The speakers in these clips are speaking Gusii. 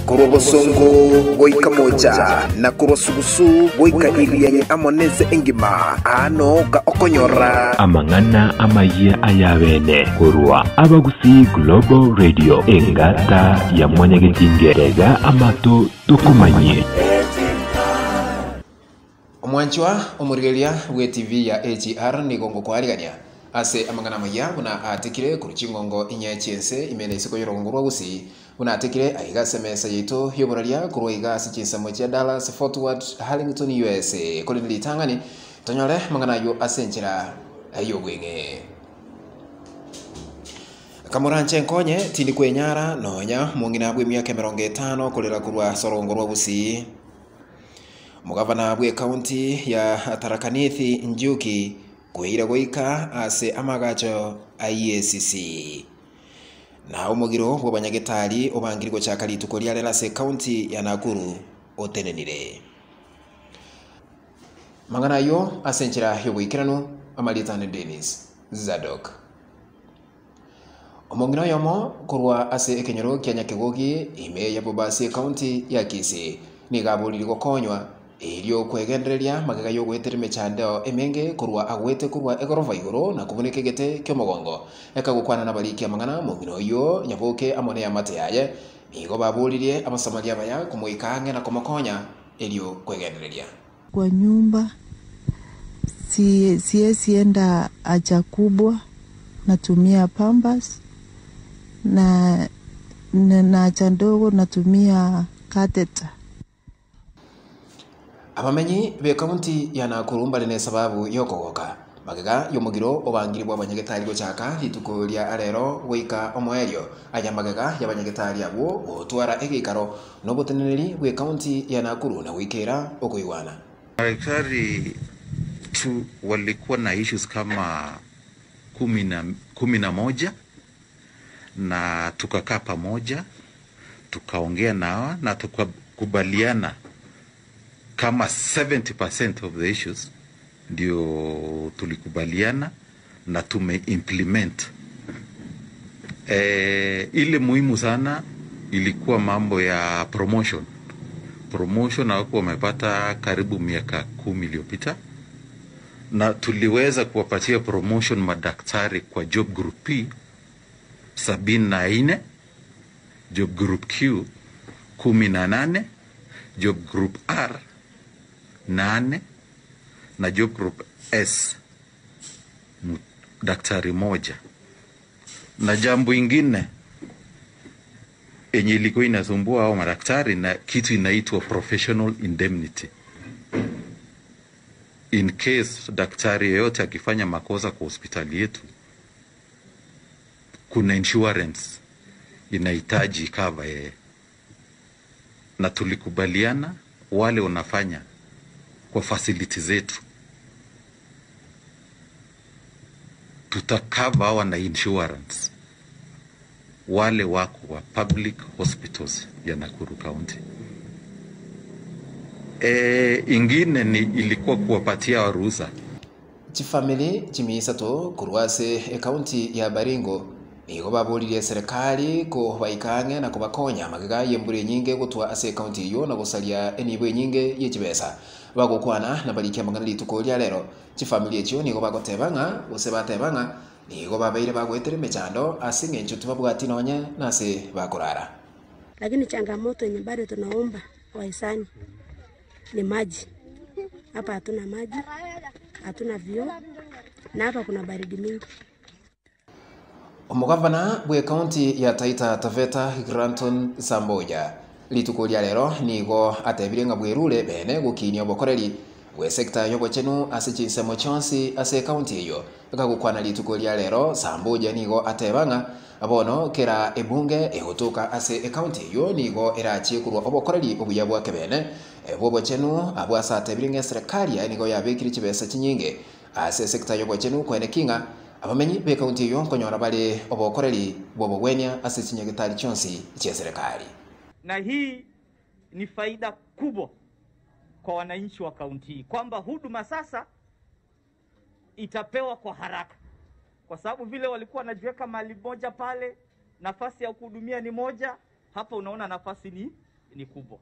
Korwa bosongo goika mocha, na korwa sugusu goika Irianyi amo nense engima, aa nooka okonyora. Amang'ana amayia ay'abeene korwa Abagusii Global Radio, engata ya Mwanyagetinge, tega amato tokomanyie. Omwanchwa omorigereria bw'ETV ya AGR nigo ngokwarigania ase amang'ana amayia buna aatekire korwa chingongo inye chi'ense ime na isiko y'orogongo rwa Gusii, buna aatekire aiga ase emesa yaito y'oboraria korwa iga ase chinsemo chia Dallas, Fort Worth, Harlington, USA. Korende ritang'ani tonyore amang'ana ayio ase enchera y'obweng'e. Kamoranche nkonye, tindi kwenyara nonya omong'ina bw'emiaka emerongo etano korera korwa ase orogongo rwa Gusii. Omogavana bw'ecounty ya Tharaka Nithi Njuki kweire goika ase amagacho a EACC. Na omogiro bw'abanyagetari obangire gochaka rituko ria rero ase ecounty ya Nakuru otenenire. Amang'ana ayio ase enchera y'oboikeranu, amarieta ane Dennis Zadok. Omong'ina oyomo korwa ase ekenyoro kia Nyakegogi, ime ya Bobasi Ecounty ya Kisii, nigo aboririe gokonywa erio kwegendereria magega y'ogoetera emechando emenge korwa agwete korwa egorofa igoro na kobuneka egete ki'omogongo. Ekagokwana nabariki amang'ana, omong'ina oyio Nyaboke amo neamate yaye nigo baboririe Abasamaria abaya komoika ang'e na komokonya erio kwegendereria. Kwa nyumba siezi enda haja kubwa natumia pampers na haja ndogo natumia catheter. Abamenyi b'ekaunti ya Nakuru mbare nesababu y'okogoka magega y'omogiro obangire bw'abanyagetari gochaka rituko ria arero goika omoerio. Aya magega y'abanyagetari abwo gotwara egeikaro Noboteneneri bw'ecounty ya Nakuru na goikera okoigwana. Madaktari tu walikuwa na issues kama 11 na tukakaa pamoja tukaongea nao na tukakubaliana kama 70% of the issues ndio tulikubaliana na tume implement. E, ile muhimu sana ilikuwa mambo ya promotion. Promotion hawakuwa wamepata karibu miaka 10 iliyopita, na tuliweza kuwapatia promotion madaktari kwa job group P 74, job group Q 18, job group R 8 na job group S daktari moja. Na jambo ingine yenye ilikuwa inasumbua hao madaktari na kitu inaitwa professional indemnity. In case daktari yeyote akifanya makosa kwa hospitali yetu, kuna insurance inahitaji cover yeye, na tulikubaliana wale wanafanya kwa facility zetu tutakava hawa na insurance wale wako wa public hospitals ya Nakuru County. E, ingine ni ilikuwa kuwapatia ruhusa Chifamiri chimia isato korwa ase ecounty ya Baringo nigo baboririe eserekari kobaika ang'e na kobakonya magega y'embura enyinge gotwa ase ecounty eyio na gosaria enibo enyinge ye chibesa. Bagokwana nabarikia amang'ana rituko ria rero, chifamiri echio nigo bagoteba ng'a gose bateba ng'a nigo babeire bagoetera emechando ase eng'encho tibabwati nonye nase bakorara. Lakini changamoto yenye bado tunaomba wahisani ni maji. Hapa hatuna maji, hatuna vyoo na hapa kuna baridi mingi. Omogavana bw'ecounty ya Taita Taveta Granton Samboja rituko ria rero nigo atebire ng'a bwerure bene gokinia obokoreri bw'esector y'obochenu ase chinsemo chionsi ase ecounty eyo. Gagokwana rituko ria rero Samboja nigo ateba ng'a bono kera ebunge egotoka ase ecounty eyo nigo erachie korwa obokoreri obuya bwa kebene bw'obochenu abwo ase atebire ng'a eserekari yaye nigo yabekire chibesa chinyinge ase esector y'obochenu koene ng'a abamenyi b'ecounty eyo nkonyora bare obokoreri bw'obogwenia ase chinyagetari chionsi chia serikali. Na hii ni faida kubwa kwa wananchi wa kaunti hii kwamba huduma sasa itapewa kwa haraka, kwa sababu vile walikuwa wanajiweka mahali moja pale, nafasi ya kuhudumia ni moja, hapa unaona nafasi ni ni kubwa,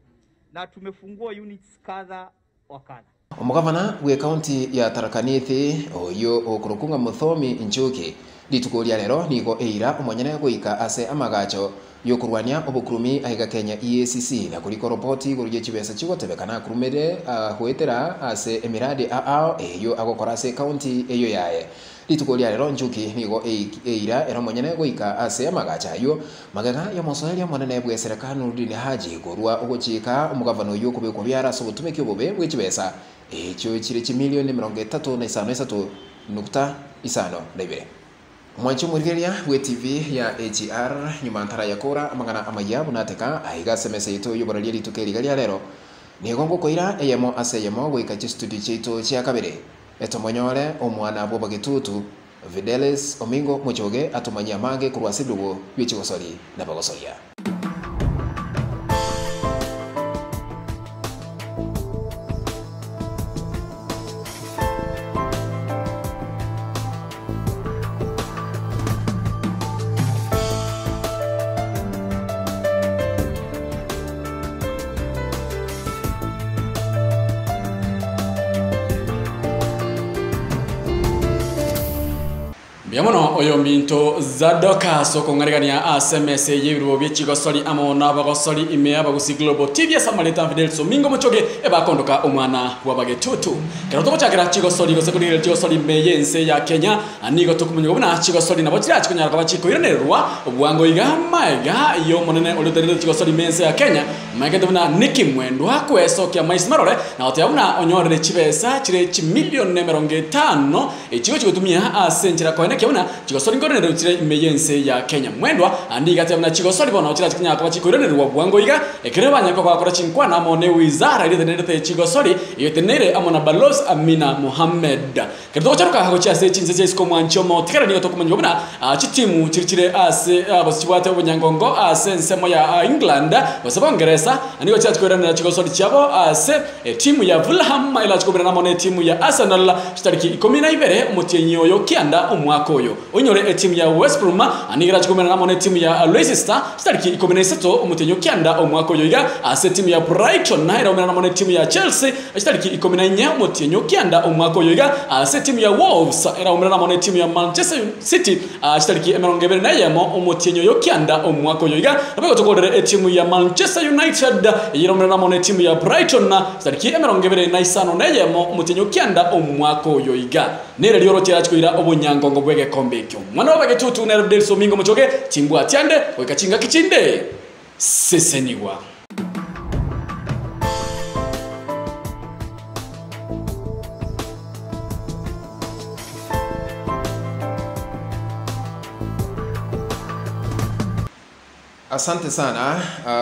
na tumefungua units kadha wa kadha. Omogavana bw'ekaunti ya Tharaka Nithi oyo okorokwa ng'a Muthomi Njuki rituko ria rero nigo eira omonyene goika ase amagacho yokorwania obokurumi aiga Kenya EACC na korika oropoti igoro ye chibesa chigotebekana akurumire goetera ase emiradi ao eyo agokora ase ekaunti eyo yaye. Rituko ria rero Njuki nigo eira ere omonyene goika ase amagacho aywo magega y'omosoeri omonene bwe serikali Nurdin Haji korwa ogochika omogavana oyo okobekwa biara ase obotumeki obobe bwe chibesa echio chire chimilioni 35.52. Omwanchi omorigereria bwe TV ya AGR nyuma ntarayakora amang'ana amaya buna ateka aiga ase emesa yaito y'oboraria rituko eriga ria rero nigo ngokoira eyemo ase eyemo goika chistudio chiaito chia kabere etomonyore omwana bw'obogetutu Fidelis Omingo Mochoge atomanyie amange korwa ase ebirogo bie chigosori na bagosoria. Mbuya mono oyominto Zadok ase okong'aregania ase emesa eye y'ebirubo bie chigosori amo nabagosori ime y'Abagusii Global TV ase amareta a Fidel Somingo Mochoge ebakondoka omwana bw'abagetutu. Ekero togochakera chigosori gose korigereria chigosori ime y'ense ya Kenya nigo tokomanyigwa buna chigosori nabo chirachi konyara koba chikoiranererwa bwango iga maega y'omonene oria otenenerete chigosori ime y'ense ya Kenya Omanyekete buna Nicky Mwendwa kwesokia maiso marore na goteba buna onyorire chibesa chire chimilion 50 echigo chigotumia ase enchera koenekia buna chigosori nkorenerwa chire ime y'ense ya Kenya. Mwendwa naende iga ateba buna chigosori bono chirache konyara koba chikoiranererwa bwango iga ekero banyare koba bagokora chinkwana amo ne wizara eria etenenerete chigosori eyio eteneneire amo na Balozi Amina Mohammed. Ekero togocharoka gochia ase chinse chia isiko omwanchi omotigare nigo tokomanyigwa buna chitimu chiria chire ase gose chibwate obonyangongo ase ensemo ya England gose Bongeresa nigo chiachi koiranera chigosori chiabo ase etimu ya Fulham erachi koberana amo netimu ya Arsenal chitariki 12 omotienyi oyo kianda omwaka oyo. Oinyore etimu ya West Brom nigo erachi koberana amo netimu ya Leicester chitariki 13 omotienyi o kianda omwaka oyo iga ase etimu ya Brighton eraumerane amo netimu ya Chelsea Chitariki 14 omotienyi o kianda omwaka oyo iga ase etimu ya Wolves eraumerane amo netimu ya Manchester City chitariki 21 omotienyi oyo kianda omwaka oyo iga nabo egotokorere etimu ya Manchester United eyeraumerane amo netimu ya Brighton chitariki 25 omotienyi o kianda omwaka oyo iga. Nere rioroche erachi koira obonyangongo bw'egekombe ekio. Mwana bw'abagetutu nere Delso Omingo Mochoge chimbwati ande goika chingaki chinde sesenigwa. Asante sana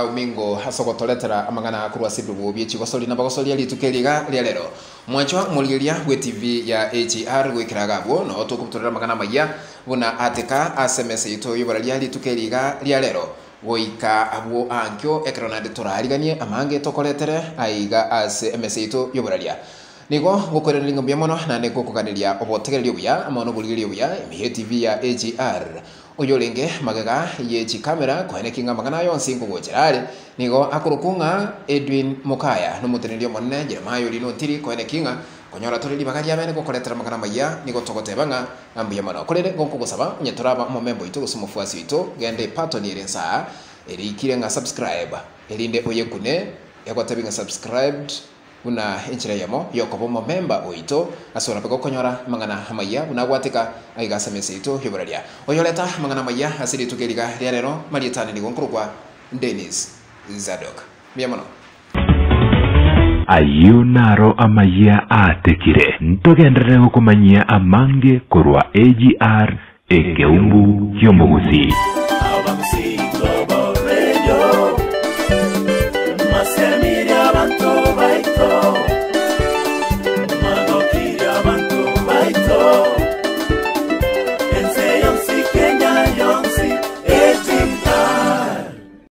Omingo ase ogotoretera amang'ana korwa ase ebirogo bie chigosori na bagosoria rituko eri iga ria rero. Mwanchwa omorigereria bwe TV ya AGR goikera iga abwo noo tokobutorera amang'ana amayia buna ateka ase emesa yaito y'oboraria rituko eri iga ria rero. Goika abwo ankio ekero naende torariganie amange tokoretere aiga ase emesa yaito y'oboraria. Nigo ngokoiraneria ng'a mbuya mono naende ngokoganeria obotegereri obuya amo noborigereria obuya ime y'ETV ya AGR. Oyorenge magega ye chikamera koenekia ng'a amang'ana aya onsi nkogochera are, nigo akorokwa ng'a Edwin Mokaya, nomoteneneri omonene Jeremiah Orino Ntiri koenekia ng'a konyora tore ribaga riabene gokoretera amang'ana amaya, nigo togoteba ng'a mbuya mono. Korende ngokogosaba onye toraba omomemba oito gose omofuasi oito, genda epatoni ere nsa aa erikire ng'a subscribe, erinde oyekune egotebie ng'a subscribed. Buna enchera eyemo y'okoba omomemba oito, ase orabe gokonyora amang'ana amayia buna agwateka aiga ase emesa yaito y'oboraria. Oyoreta amang'ana amayia ase rituko eriga ria rero, marieta ane nigo nkorokwa Dennis Zadok. Mbuya mono. Ayio naro amayia aatekire, ntogenderere gokomanyia amange korwa AGR Ekeumbu ki'omogusii. Abagusii Global Radio, masemirie abanto baito.